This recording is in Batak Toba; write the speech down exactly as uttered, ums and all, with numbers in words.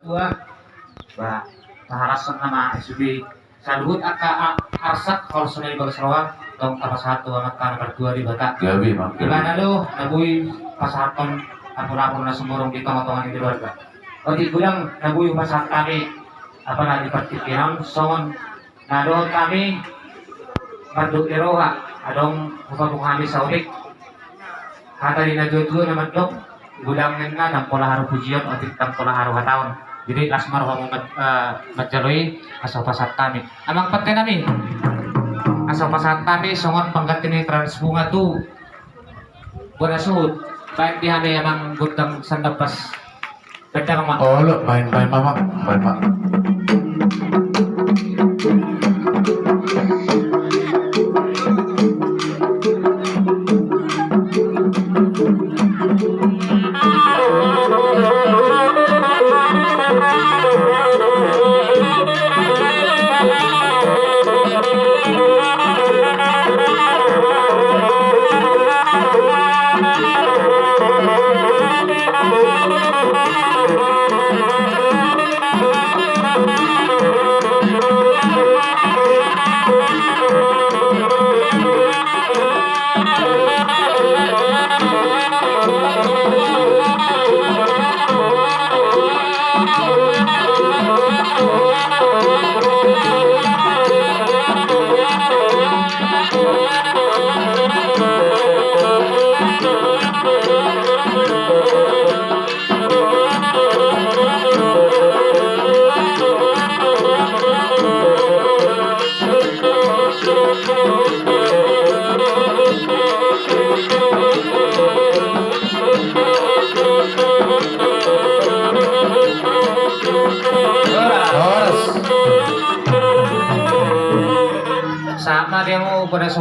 Tua, ba, pahalashon nama S B saluhut angka a-, arsak, holso na di bagas roha, tong tapasahat tu Amanta na martua Debata. Gabe ma. Di mana do na boi pasahathon apul-apul na sumurung di tonga-tonga ni keluarga. Otik godang na boi pasahat hami, apa na di partingkian songon na dohot hami, mardok ni roha, adong hupapungu hami saotik. Hata ni na tua-tua na mandok, godang ninna ndang pola haru pujion, otik ndang pola haru hataon. Jadi las ma rohamu mat-, eh, manjalo i, asa hupasahat hami. Amang pate nami, asa hupasahat hami songon pangganti ni Trans Bunga tu bona suhut. Baen di hami amang gondang sandappas. Baen damang ma. Olo, baen, baen ma, baen ma. Horas. Sama dia mau pada